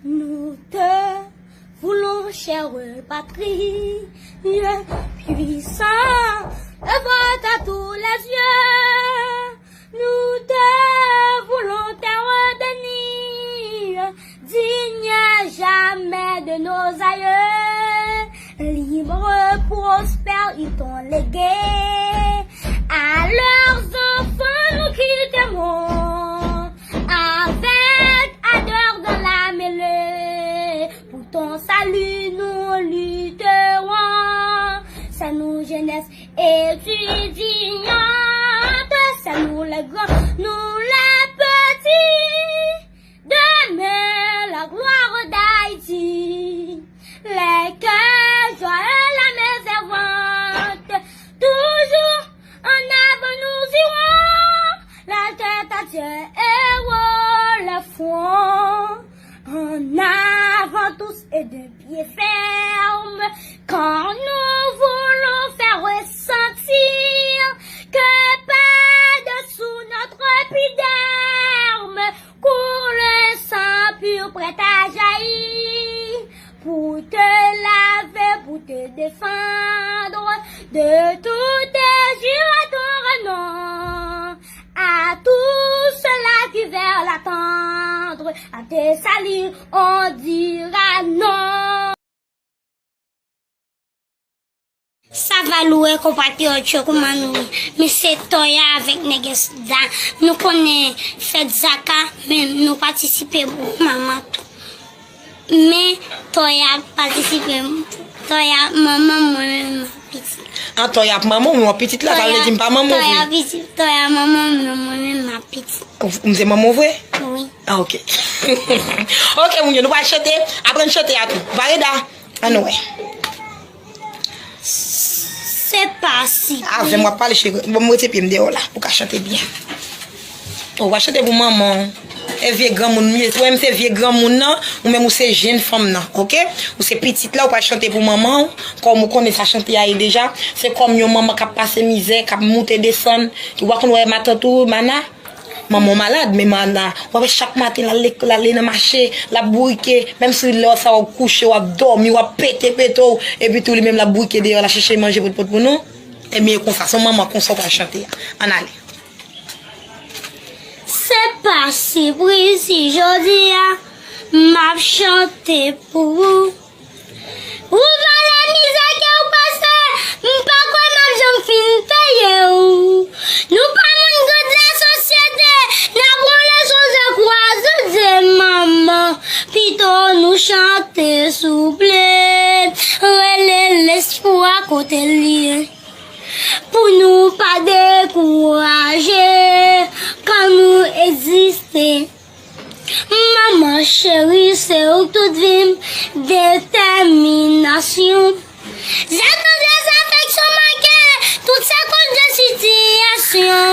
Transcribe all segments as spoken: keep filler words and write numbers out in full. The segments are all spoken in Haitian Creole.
Nous te voulons, chère patrie, puissant, œuvre à tous les yeux. Nous te voulons, terre bénie, digne jamais de nos aïeux, libre, prospère, ils t'ont légué à leurs enfants, nous qui t'aimons, avec ardeur dans la mêlée. Pour ton salut, nous lutterons. C'est nous, jeunesse étudiante, c'est nous les grands, nous les petits. Demain, la gloire d'Haïti. Les cœurs joyeux, la main servante. Toujours en avant, nous irons. La tête à Dieu et haut le front. En avant tous et de pied ferme. Quand nous voulons faire ressentir que pas dessous notre épiderme coule le sang pur prêt à jaillir, pour te laver, pour te défendre de toute injure à ton renom. À tous ceux-là qui veulent attendre à tes salires, on dira non. Sa va, louwe konpatriyòt yo, kòman nou ye? Men se Toya avèk Nègès Da. Nou konnen fèt Zaka, men nou patisipe pou manman tou. Men Toya patisipe, Toya manman, mwen menm m ap pitit. An, Toya ap manman w, men w ap pitit la, sa vle di m pa manman w vre? Toya pitit, Toya manman, men mwen menm m ap pitit. Ou, m se manman w vre? Wi. Ah, ok. Ok, moun yo, nou pral chante, aprann chante a tou. Vareda, ann wè. Se pa si. Avè m w ap pale, cheri. Bon, m rete pye m deyò la, pou ka chante byen. Ou va chante pou manman w. E vye granmoun m ye. Ou menm se vye granmoun nan, ou menm ou se jenn fanm nan, ok? Ou se pitit la, ou pa chante pou manman w. Kòm ou konnen sa chante a ye deja, se kòm yon manman k ap pase mizè, k ap moute desann. Ou pa konn wè matant ou, Mana? Manman w malad, men Mana, w ap wè chak maten l al lek-, l ale nan mache, l ap bourike, menm si lè sa w ap kouche, w ap dòmi, w ap pete pete w, epi tou li menm l ap bourike deyò, l ap chèche manje potpot pou nou. Ebyen, e konsa, se yon manman konsa w pral chante a. Ann ale. Se pa sipriz si jodi a, m ap chante pou ou. Ou valè mizè ke w pase, m pa kwè m ap janm fin peye w. Nou pa moun gad lasosyete, n ap wole sou ze kwaze, ze manman. Pito nou chante souple, rele lespwa kote l ye. Pou nou pa dekouraje, kan nou egziste. Manman cheri, se ou tout vi m, detèminasyon. Zak tandrès, afeksyon manke, tout sa koz de sitiyasyon.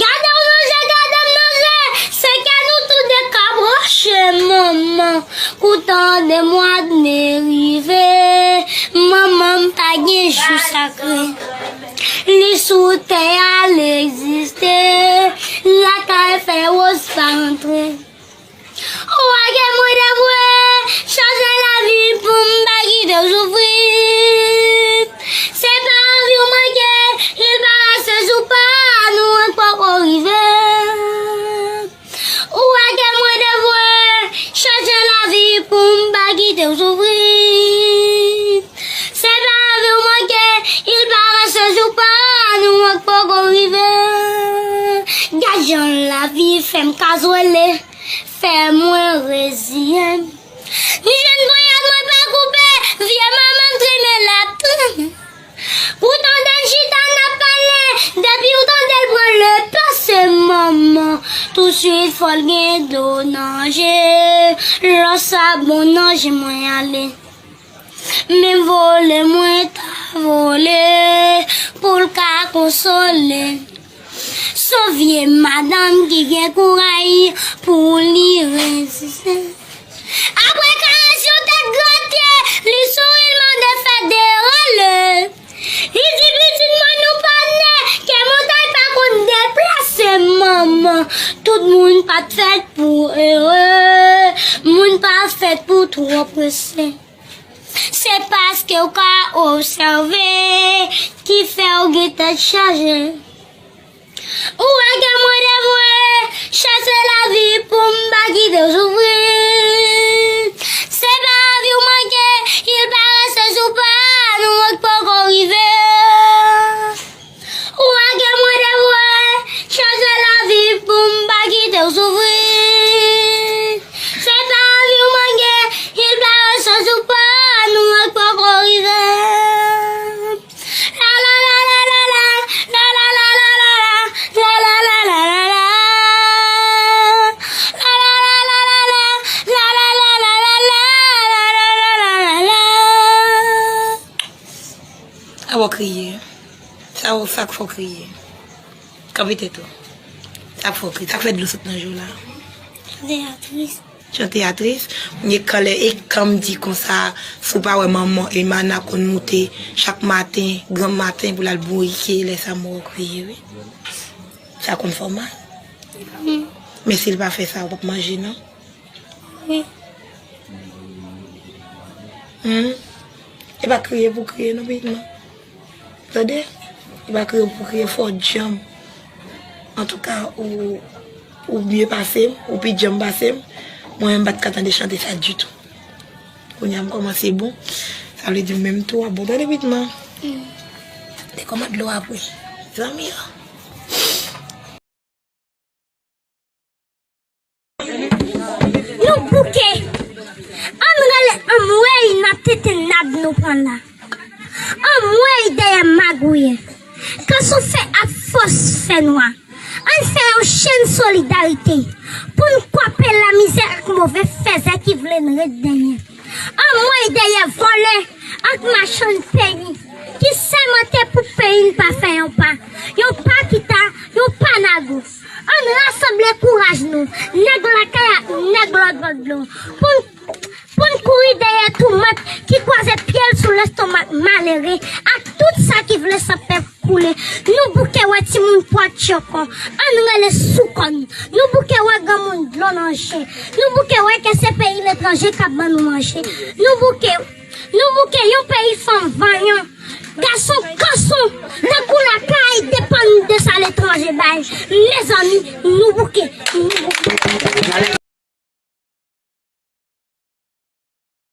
Gade w nan je, gade m nan je, se kè nou tou de ka branche, manman. Kou tan de mwa de me rive, manman m pa gen jou sakre. Li sou tè a, l egziste, lakay fè woz pa antre. Ou a gen mwen devwe, chache lavi pou m pa kite w soufri. Se pa anvi w manke, il parèse jou pa nou an poko rive. Ou a gen mwen devwe, chache lavi pou m pa kite w soufri. Se pa anvi w manke, il parèse jou pa nou an poko rive. Gad jan lavi fè m kazwele, fè mwen reziyen m. Jèn ponyèt mwen pa koupe, vye manman m trimen l ap trimen. Ou tande l chita n ap pale, depi w tande l pran le pase manman, touswit fò l gen dlo nan je, lò sa bon nan je mwen ale. Men vole mwen ta vole, pou l ka konsole. Se yon vye madanm ki gen kouray pou li reziste. Apre karès yon tèt grate, li souri, l mande fè derale. Li di pitit mwen nou pa ne, ke montay pa konn deplase manman. Tout moun pa t fèt pou ere, moun pa twò prese. Se paske w ka obsève ki fè w gen tèt chaje. Ou wè ke mwen devwe chèche lavi pou m pa kite w soufri. Se pa anvi w manke, il paraît se jou pa nou an k poko rive. Ou wè ke mwen devwe chèche lavi pou m pa kite w soufri. Se pa anvi w manke, il paraît se jou pa nou an k poko rive. Sa w kriye? Sa w, sa k fè w kriye? Kanpe tèt ou. Sa k fè w kriye? Sa k fè dlo sot nan je w la? Chante a tris. Chante a tris. Kounye a kanlè e kan m di konsa, si w pa wè manman Emana konn moute chak maten, granm maten pou l al bourike, lè sa m wè w kriye, wi. Sa konn fè w mal. Men si l pa fè sa, w p ap manje, non? Wi. Hmm. E pa kriye pou kriye, non, pitit mwen. Tande? E pa kriye pou kriye, fò w djanm. Antouka, ou, ou byen pase m, ou pi djanm pase m. Mwen menm, m pa t ka tande chante sa ditou. Kounye a, m kòmanse bon. Sa vle di, m menm tou ap bon. Tande, pitit mwen. Hmm. Te kòman dlo apre? Zanmi yo. Nou bouke. Ann rele anmwey nan tenten nad nou pran la. Anmwey dèyè magouye. Kanson fè ak fòs fènwa. Ann fè yon chenn solidarite pou n kwape lamizè ak move fèzè ki vle n ret dèyè. Anmwey dèyè vòlè ak machann peyi ki sèmante pou peyi n pa fè yon pa, yon pa kita, yon pa nago. Ann rasanble kouraj nou, nèg lakay ak nèg lòtbò dlo, pou n, pou n kouri dèyè toumant ki kwaze pye l sou lestomak malere ak tout sa ki vle san pèp koule. Nou bouke wè timoun pwa tchoko. Ann rele sou kò n. Nou bouke wè granmoun dlo nan je. Nou bouke wè ke se peyi letranje k ap ban nou manje. Nou bouke, nou bouke yon peyi fanm vanyan. Gason kanson, tankou lakay, depann de sa letranje bay. Mezanmi, nou bouke, nou bouke.